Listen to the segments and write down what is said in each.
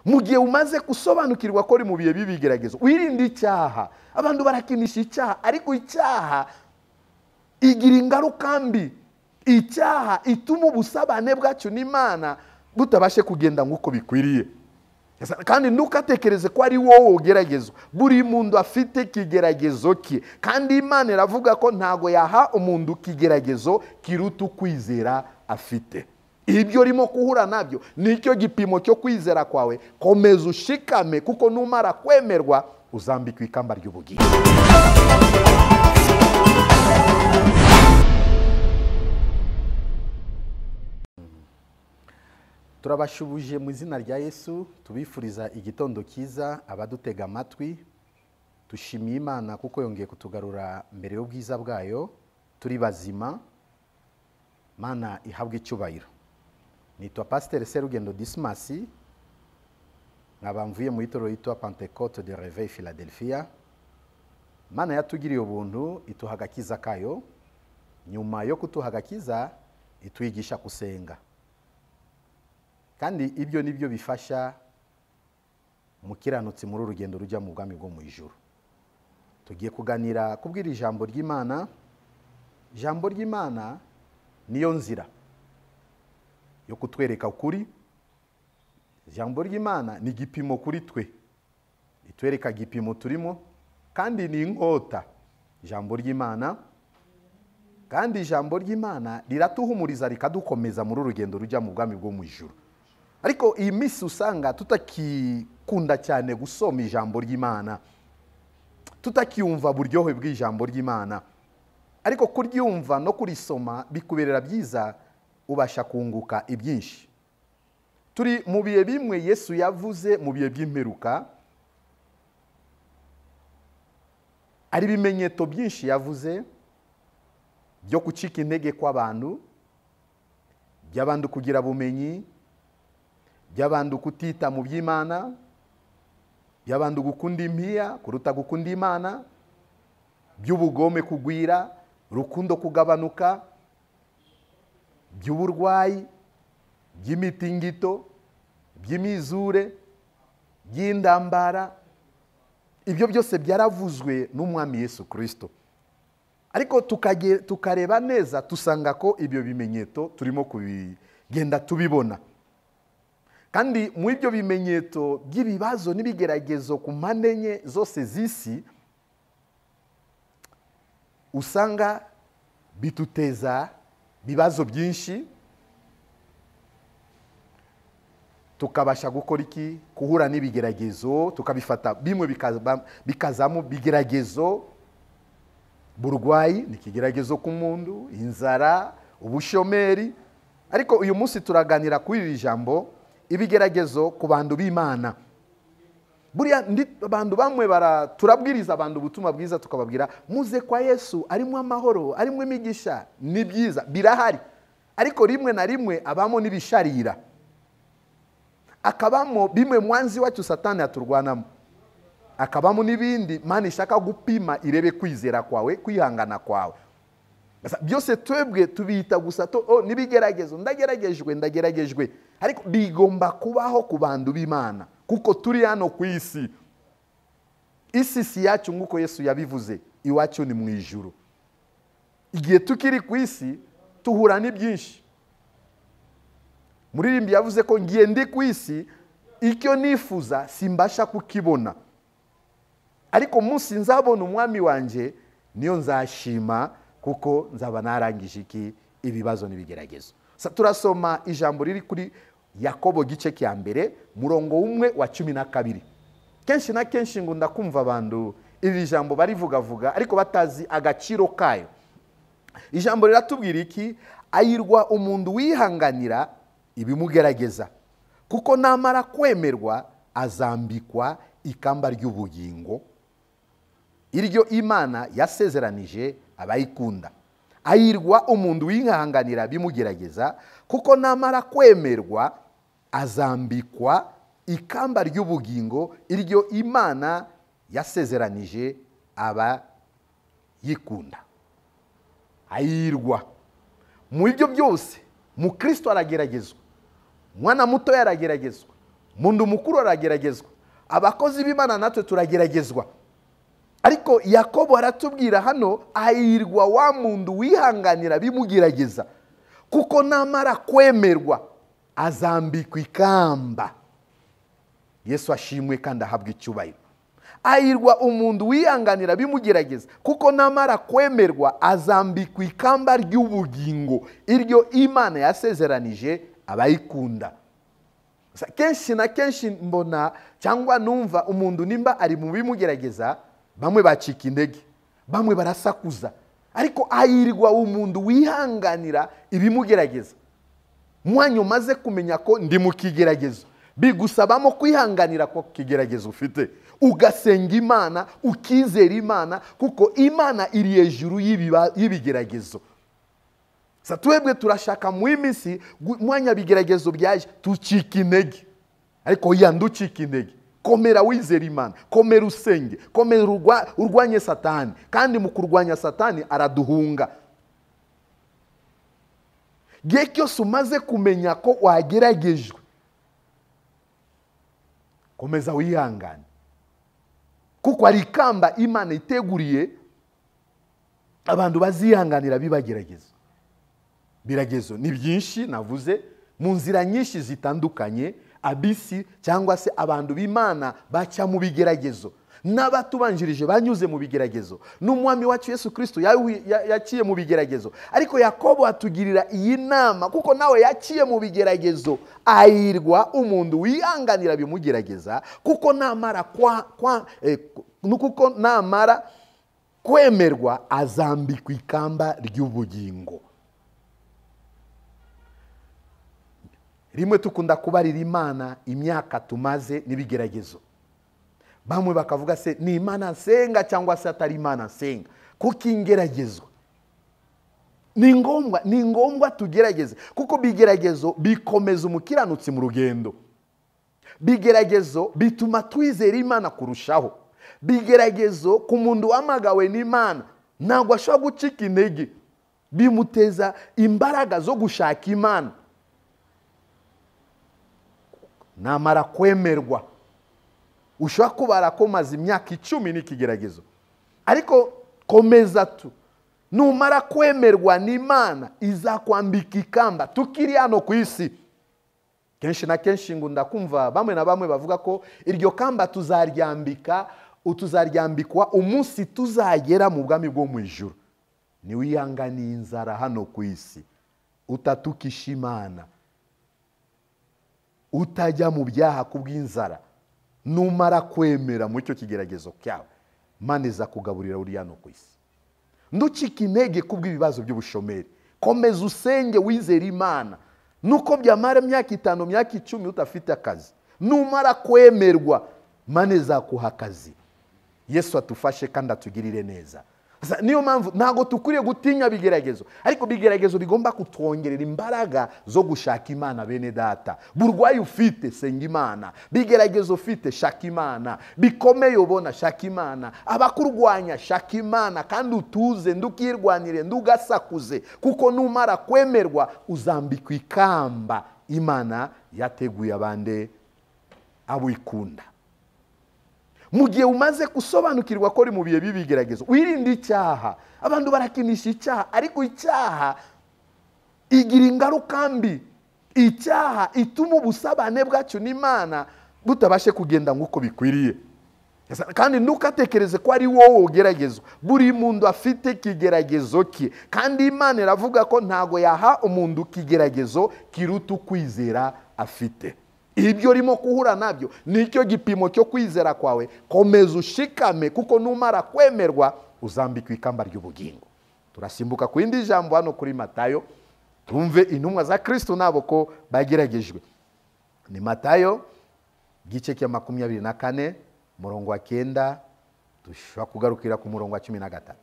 Mu gihe umaze gusobanukirwa ko uri mu bihe by'ibigeragezo, wirinde icyaha. Abantu barakinisha icyaha, ariko icyaha igira ingaruka mbi. Icyaha ituma ubusabane bwacu n'Imana butabashe kugenda nk'uko bikwiriye. Kandi ntukatekereze ko ari wowe ugeragezwa. Buri muntu afite ikigeragezo cye, kandi Imana iravuga ko ntago yaha umuntu ikigeragezo kiruta ukwizera afite. Ibyo urimo kuhura nabyo nicyo gipimo cyo kwizera kwawe. Komeza ushikame, kuko numara kwemerwa uzambikwa ikamba ry'ubugingo. Turabashubuje mu izina rya Yesu, tubifuriza igitondo cyiza abadutega amatwi. Dushimiye Imana kuko yongeye kutugarura mbere y'ubwiza bwayo turi bazima. Mana ihabwe icyubahiro. Nitwa Pasteur Serugendo Dismas, nkaba mvuye mu itorero yitwa Pentecote de Réveil Philadelphia. Mana yatugiriye ubuntu ituha agakiza kayo. Nyuma yo kutuha agakiza itwigisha gusenga, kandi ibyo nibyo bifasha umukiranutsi muri urugendo rujya mu bwami bwo mu ijuru. Tugiye kuganira kubwira ijambo ry'Imana. Ijambo ry'Imana niyo nzira yo kutwereka ukuri. Ijambo ry'Imana ni igipimo kuri twe, itwereka igipimo turimo, kandi ni inkota. Ijambo ry'Imana, kandi ijambo ry'Imana riratuhumuriza rikadukomeza muri urugendo rujya mu bwami bwo mu ijuru. Ariko iyi minsi usanga tutakikunda cyane gusoma ijambo ry'Imana, tutakiyumva buryohe bw'ijambo ry'Imana. Ariko kuryumva no kurisoma bikuberera byiza, ubasha kunguka ibyinshi. Turi mu bihe bimwe Yesu yavuze mu bihe by'imperuka, ari ibimenyetso byinshi yavuze byo gucika intege kw'abantu, by'abantu kugira bumenyi, by'abantu kutita mu by'Imana, by'abantu gukunda impiya kuruta gukunda Imana, by'ubugome kugwira, rukundo kugabanuka, by'uburwayi, by'imitingito, by'imizure, by'indambara. Ibyo byose byaravuzwe n'Umwami Yesu Kristo. Ariko tukareba neza tusanga ko ibyo bimenyetso turimo kubigenda tubibona. Kandi mu ibyo bimenyetso by'ibibazo n'ibigeragezo ku mpande enye zose z'isi, usanga bituteza bibazo byinshi. Tukabasha gukora iki? Kuhura n'ibigeragezo, tukabifata bimwe bikazamo bigeragezo. Burwayi ni ikigeragezo ku muntu, inzara, ubushomeri. Ariko uyu munsi turaganira kuri iri jambo, ibigeragezo ku bantu b'Imana. Buriya abantu bamwe turabwiriza abantu ubutumwa bwiza, tukababwira muze kwa Yesu, arimo amahoro, arimo imigisha, ni byiza birahari. Ariko rimwe na rimwe abamo n'ibisharira, akabamo bimwe mwanzi wacu Satani aturwanamo, akabamo n'ibindi Mana ishaka gupima irebe kwizera kwawe, kwihangana kwawe. Byose twebwe tubita gusa to nibigeragezo, ndageragejwe, ndageragejwe. Ariko bigomba kubaho ku bantu b'Imana, kuko turi hano ku isi. Isi si yacu nk'uko Yesu yabivuze, iwacu ni mu ijuru. Igihe tukiri ku isi tuhura n'ibyinshi. Muririmbi yavuze ko ngiye ndi ku isi, icyo nifuza simbasha kukibona, ariko umunsi nzabona umwami wanjye niyo nzashima, kuko nzaba narangije iki ibibazo n'ibigeragezo. Turasoma ijambo riri kuri Yakobo gice cya mbere murongo 1 wa 12. Kenshi na kenshi ngo ndakumva abantu iri jambo barivugavuga ariko batazi agaciro kayo. Ijambo riratubwira iki? Ayirwa umuntu wihanganira ibimugerageza, kuko namara kwemerwa azambikwa ikamba ry'ubugingo iryo Imana yasezeranije abayikunda. Ayirwa umuntu wihanganira bimugerageza, kuko namara kwemerwa azambikwa ikamba ry'ubugingo iryo Imana yasezeranije abayikunda. Ayirwa mu ibyo byose, mu Kristo arageragezwa, mwana muto yarageragezwa, Umuntu mukuru arageragezwa, abakozi b'Imana natwe turageragezwa. Ariko Yakobo aratubwira hano, ahirwa wa muntu wihanganira bimugerageza, kuko namara kwemerwa azambikwa ikamba. Yesu ashimwe kandi ahabwe icyubahiro. Ahirwa umuntu wihanganira bimugerageza, kuko namara kwemerwa azambikwa ikamba ry'ubugingo, iryo Imana yasezeranije abayikunda. Kenshi na kenshi mbona cyangwa numva umuntu nimba ari mu bimugerageza, bamwe bacika intege, bamwe barasakuza. Ariko ahirwa umuntu wihanganira ibimugerageza. Mwanya umaze kumenya ko ndi mu kigeragezo, bigusabamo kwihanganira ko kigeragezo ufite, ugasenga Imana, ukizera Imana, kuko Imana iri hejuru y'ibigeragezo. Twebwe turashaka mu iminsi mwanya bigeragezo byaje tucika intege. Ariko yanducika intege, komera wizera Imana, komera usenge, komera urwanye Satani. Kandi mu kurwanya Satani araduhunga. Gihe cyose umaze kumenya ko wageragejwe, komeza wihangane, kuko ari ikamba Imana iteguriye abantu bazihanganira bibagerageza. Biragezo ni byinshi navuze mu nzira nyinshi zitandukanye, abisi cyangwa se abantu b'Imana baca mu bigeragezo, n'abatubanjirije banyuze mu bigeragezo, n'umwami wacu Yesu Kristo yaciye mu bigeragezo. Ariko Yakobo atugirira iyi nama, kuko nawe yaciye mu bigeragezo. Ahirwa umuntu wihanganira bimugerageza, kuko namara kuko namara kwemerwa azambikwa ikamba ry'ubugingo. Rimwe tukunda kubarira Imana imyaka tumaze n'ibigeragezo. Bamwe bakavuga se ni Imana nsenga cyangwa se atari Imana nsenga, kuko ingeragezwa ni ngombwa tugerageze, kuko bigeragezo bikomeza umukiranutsi mu rugendo. Bigeragezo bituma twizera Imana kurushaho. Bigeragezo ku muntu wamagawe n'Imana ntabwo ashobora gucika intege, bimuteza imbaraga zo gushaka Imana. Namara kwemerwa, ushobora kubara ko maze imyaka 10 n'ikigeragezo, ariko komeza tu. Numara kwemerwa n'Imana izakwambika ikamba tukiri hano ku isi. Kenshi na kenshi ngunda kumva bamwe na bamwe bavuga ko iryo kamba tuzaryambikwa umunsi tuzagera mu bwami bwo mu ijuru. Niwihanganiye inzara hano ku isi, utatukisha Imana, utajya mu byaha kubw'inzara, numara kwemera mu cyo kigeragezo cyawe, Imana izakugaburira uri hano ku isi. Nducika intege kubw'ibibazo by'ubushomeri, komeza usenge wizera Imana. Nuko byamara imyaka 5, imyaka 10 utafite akazi, numara kwemerwa Imana izakuha akazi. Yesu atufashe kandi atugirire neza. Niyo mpamvu ntabwo tukwiriye gutinya bigeragezo, ariko bigeragezo bigomba kutwongerera imbaraga zo gushaka Imana. Bene data, burwayi ufite senga Imana, bigeragezo ufite shaka Imana, bikomeye ubona shaka Imana, abakurwanya shaka Imana, kandi utuze, ndukirwanire, ndugasakuze, kuko numara kwemerwa uzambikwa ikamba Imana yateguye abande abikunda. Mu gihe umaze gusobanukirwa ko uri mu bihe b'ibigeragezo, wirinde icyaha. Abantu barakinisha icyaha, ariko icyaha igira ingaruka mbi. Icyaha ituma ubusabane bwacu n'Imana butabashe kugenda nk'uko bikwiriye. Kandi ntukatekereze ko ari wowe ugeragezwa. Buri muntu afite ikigeragezo cye, kandi Imana iravuga ko ntago yaha umuntu ikigeragezo kiruta ukwizera afite. Ibyo urimo kuhura nabyo nicyo gipimo cyo kwizera kwawe. Komeza ushikame, kuko numara kwemerwa uzambikwa ikamba ry'ubugingo. Turasimbuka ku yindi jambo hano kuri Matayo, tumve intumwa za Kristo nabo ko bageragejwe. Ni Matayo gice cya 24 murongo wa 9, dushobora kugarukira ku murongo wa 13.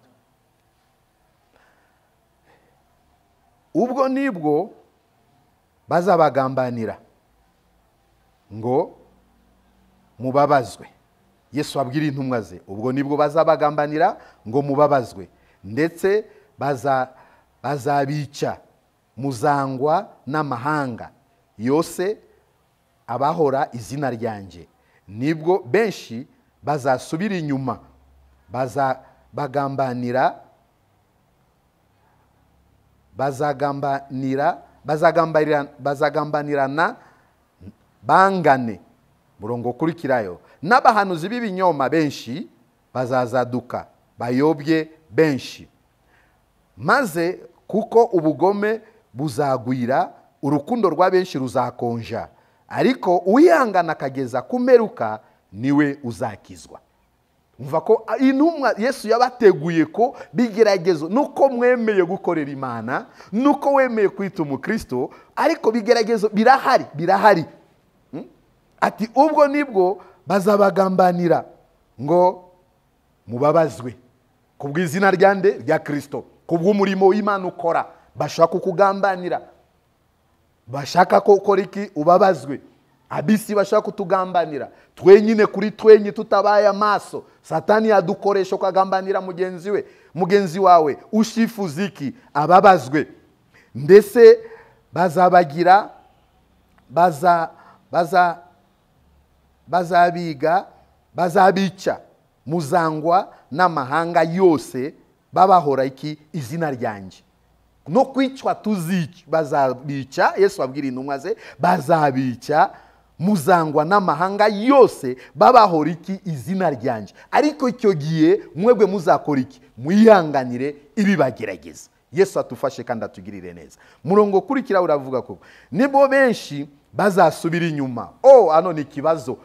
Ubwo nibwo bazabagambanira ngo mubabazwe. Yesu abwira intumwa ze, ubwo nibwo bazabagambanira ngo mubabazwe, ndetse bazabica, muzangwa n'amahanga yose abahora izina ryanjye. Nibwo benshi bazasubira inyuma, bazagambanirana bangane. Murongo ukurikirayo, n'abahanuzi b'ibinyoma benshi bazazaduka bayobye benshi, maze kuko ubugome buzagwira, urukundo rwa benshi ruzakonja, ariko uwihangana akageza ku mperuka niwe uzakizwa. Umva ko intumwa Yesu yabateguye ko bigeragezo, nuko mwemeye gukorera Imana, nuko wemeye kwita umukristo, ariko bigeragezo birahari, birahari. Ati ubwo nibwo bazabagambanira ngo mubabazwe kubw'izina ryande rya Kristo, kubw'umurimo w'Imana ukora. Bashaka kukugambanira, bashaka ko ukora iki? Ubabazwe. Abisi bashaka kutugambanira twenyine kuri twenye tutabaye amaso. Satani yadukoresha ukagambanira mugenzi we, mugenzi wawe ushifuza iki? Ababazwe. Ndetse bazabagira bazabiga, bazabica, muzangwa n'amahanga yose babahora iki? Izina ryanjye. No kwicwa tuzica, bazabica. Yesu abwira intumwa ze, bazabica, muzangwa n'amahanga yose babahora iki? Izina ryanjye. Ariko icyo gihe mwebwe muzakora iki? Mwihanganire ibibagerageza. Yesu atufashe kandi atugirire neza. Murongo kurikira uravuga ko nibo benshi bazasubira inyuma. Oh, ano ni ikibazo.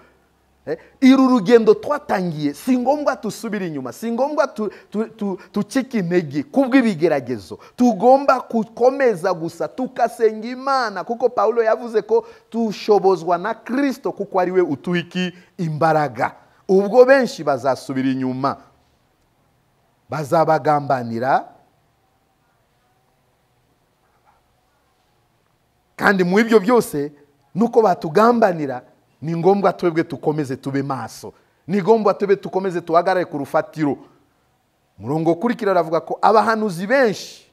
Uru rugendo twatangiye si ngombwa tusubira inyuma, si ngombwa tucike intege kubw'ibigeragezo. Tugomba gukomeza gusa tukasenga Imana, kuko Paulo yavuze ko tushobozwa na Kristo, kuko ari we utuha imbaraga. Ubwo benshi bazasubira inyuma, bazabagambanira, kandi mu ibyo byose nuko batugambanira, ni ngombwa twebwe tukomeze tube maso, ni ngombwa twebwe tukomeze tuhagarare ku rufatiro. Murongo kurikira aravuga ko abahanuzi benshi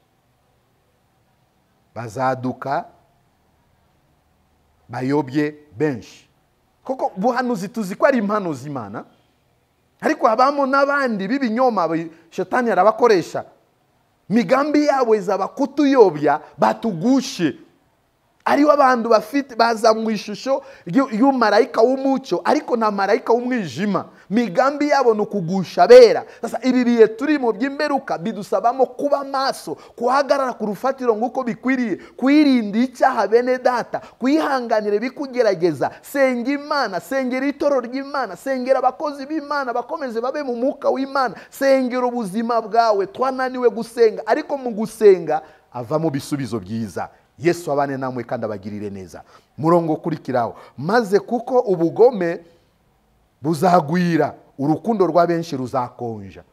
bazaduka bayobye benshi. Koko buhanuzi tuzi ko ari impano z'Imana, ariko habamo n'abandi b'ibinyoma Shetani arabakoresha. Migambi yabo izaba kutuyobya batugushe. Ariho abantu bafite baza mu ishusho y'umarayika w'umucyo, ariko nta marayika w'umwijima. Migambi yabo ni ukugusha bera. Sasa ibi bihe turimo by'imperuka bidusabamo kuba maso, kuhagarara ku rufatiro nk'uko bikwiriye, kwirinda icyaha bene data, kwihanganira bikugerageza. Senga Imana, sengera itorero ry'Imana, sengera abakozi b'Imana bakomeze babe mu mwuka w'Imana, sengera ubuzima bwawe. Twananiwe gusenga, ariko mu gusenga avamo bisubizo byiza. Yesu abane namwe kandi abagirire neza. Murongo kurikiraho, maze kuko ubugome buzagwira, urukundo rwa benshi ruzakonja.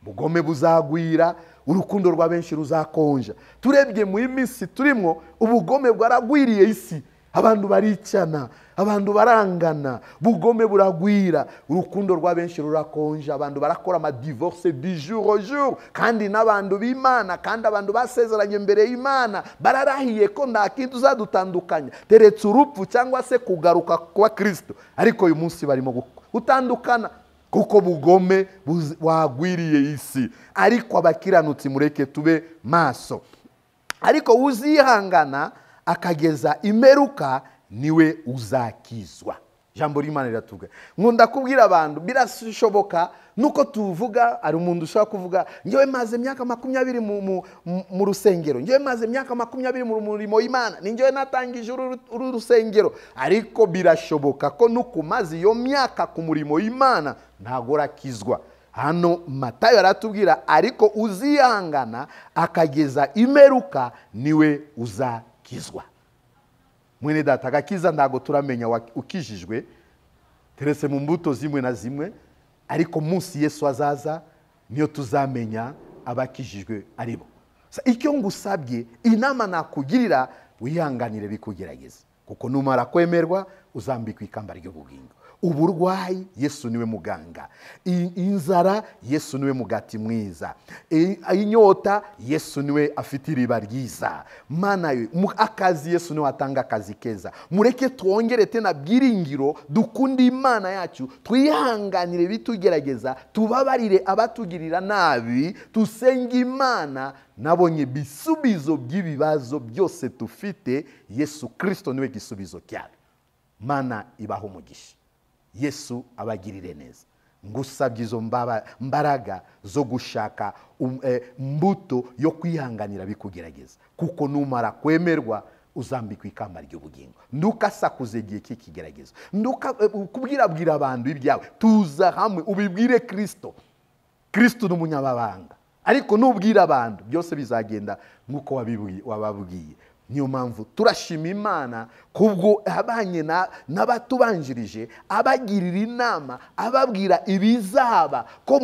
Ubugome buzagwira, urukundo rwa benshi ruzakonja. Turebye mu minsi turimo, ubugome bwaragwiriye isi. Abantu baricana, abantu barangana, bugome buragwira, urukundo rwa benshi rurakonja. Abantu barakora ama divorce du jour au jour, kandi n'abantu b'Imana, kandi abantu basezeranye imbere y'Imana bararahiye ko nta kintu uzadutandukanya teretse urupfu cyangwa se kugaruka kwa Kristo. Ariko uyu munsi barimo gutandukana kuko bugome wagwiriye isi. Ariko abakiranutsi mureke tube maso. Ariko uzihangana akageza imperuka niwe uzakizwa. Jambo ry'Imana riratubwira. Nkunda kubwira abantu birashoboka nuko tuvuga, ari umuntu ushaka kuvuga ngewe maze imyaka 20 mu rusengero, ngewe maze imyaka 20 mu murimo w'Imana, ni ngewe natangije uru rusengero. Ariko birashoboka ko nuko maze iyo myaka ku murimo w'Imana ntago rakizwa. Hano Matayo aratubwira ariko uzihangana akageza imperuka niwe uzakizwa. Mwene data, agakiza ntago turamenya ukijijwe terese mu mbuto zimwe na zimwe, ariko munsi Yesu azaza niyo tuzamenya abakijijwe aribo. Icyo ngusabye, inama nakugirira, wihanganire bikugerageza, kuko numara kwemerwa uzambikwa ikamba ry'ubugingo. Uburwayi, Yesu niwe muganga. Inzara, Yesu niwe mugati mwiza. Inyota, Yesu niwe afite iriba ryiza. Mana akazi, Yesu niwe atanga akazi keza. Mureke twongere tena byiringiro, dukunde Imana yacu, twihanganire bitugerageza, tubabarire abatugirira nabi, tusenge Imana. Nabonye bisubizo by'ibibazo byose tufite, Yesu Kristo niwe gisubizo cyabyo. Mana ibaho umugisha, Yesu abagirire neza. Ngusabye izo mbaraga zo gushaka mbuto yo kwihanganira bikugerageza, kuko numara kwemerwa uzambikwa ikamba ry'ubugingo. Ndukasakuze igihe cy'ikigeragezo, nduka kubwirabwira abantu ibyawe, tuza hamwe ubibwire Kristo. Kristo ni umunyababanga, ariko nubwira abantu byose bizagenda nk'uko wababwiye. Niyo mpamvu turashima Imana kubwo abanye n'abatubanjirije, abagirira inama, ababwira ibizaba, ko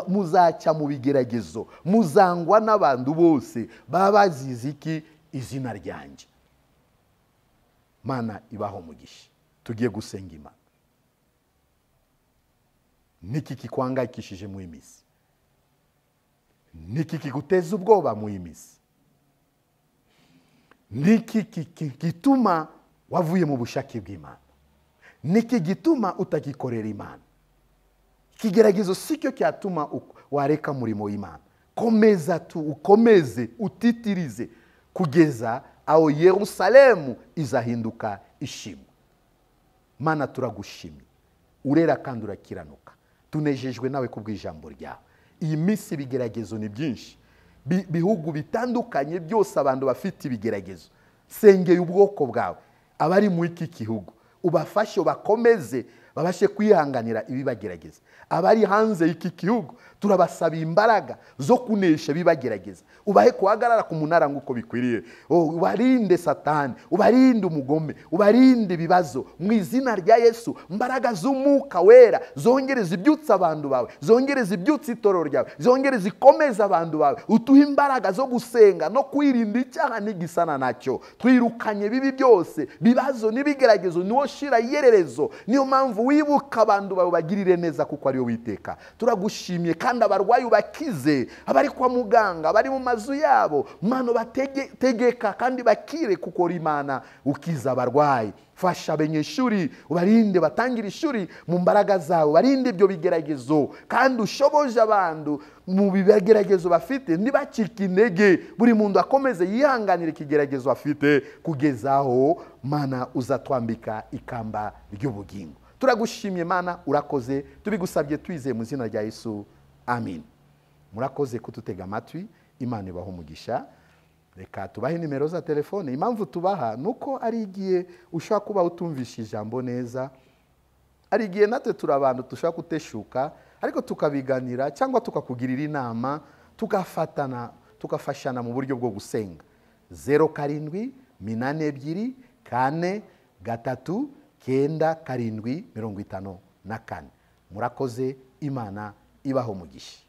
muzacya mu bigeragezo, muzangwa n'abantu bose babazize iki? Izina ryanjye. Mana ibaho umugisha. Tugiye gusenga Imana. Niki kikwangayikishije mu iminsi? Niki kiguteza ubwoba mu iminsi? Niki gituma wavuye mu bushake bw'Imana? Niki gituma utagikorera Imana? Ikigeragezo sicyo cyatuma wareka umurimo w'Imana. Komeza tu, ukomeze, utitirize kugeza aho Yerusalemu izahinduka ishimwe. Mana turagushimye, urera kandi urakiranuka. Tunejejwe nawe kubw'ijambo ryawe. Iyi minsi ibigeragezo ni byinshi, bihugu bitandukanye byose abantu bafite ibigeragezo. Sengeye ubwoko bwawe abari mu iki gihugu, ubafashe bakomeze babashe kwihanganira ibibagerageza. Abari hanze y'iki gihugu turabasaba imbaraga zo kunesha ibibagerageza, ubahe kuhagarara ku munara nk'uko bikwiriye. Ubarinde Satani, ubarinde umugome, ubarinde ibibazo mu izina rya Yesu. Imbaraga z'Umwuka Wera zongereza ibyutsa abantu bawe, zongereza ibyutsa itorero ryawe, zongereza ikomeza abantu bawe. Utuhe imbaraga zo gusenga no kwirinda icyaha n'igisana nacyo. Twirukanye bibi byose, bibazo n'ibigeragezo, niwo shira iyererezo. Niyo mpamvu wibuka abantu bawe bagirire neza kuko ariyo witeka. Turagushimye kandi abarwayi ubakize, abari kwa muganga, abari mu mazu yabo, Mana bategeka kandi bakire kuko Imana ukiza abarwayi. Fasha abanyeshuri, ubarinde batangira ishuri mu mbaraga zawe, ubarinde ibyo bigeragezo kandi ushoboje abantu mu bigeragezo bafite ntibacike intege. Buri muntu akomeze yihanganire ikigeragezo afite kugezaho Mana uzatwambika ikamba ry'ubugingo. Turagushimye Mana, urakoze, tubigusabye twizeye mu izina rya Yesu, amin. Murakoze kututega amatwi, Imana ibahe umugisha. Reka tubahe nimero za telefone. Impamvu tubaha nuko ari igihe ushobora kuba utumvisha ijambo neza, ari igihe natwe turi abantu dushobora kuteshuka, ariko tukabiganira cyangwa tukakugirira inama, tugafatana, tugafashana mu buryo bwo gusenga. 07 82 4 3 9 7 54. Murakoze, Imana ibaho umugisha.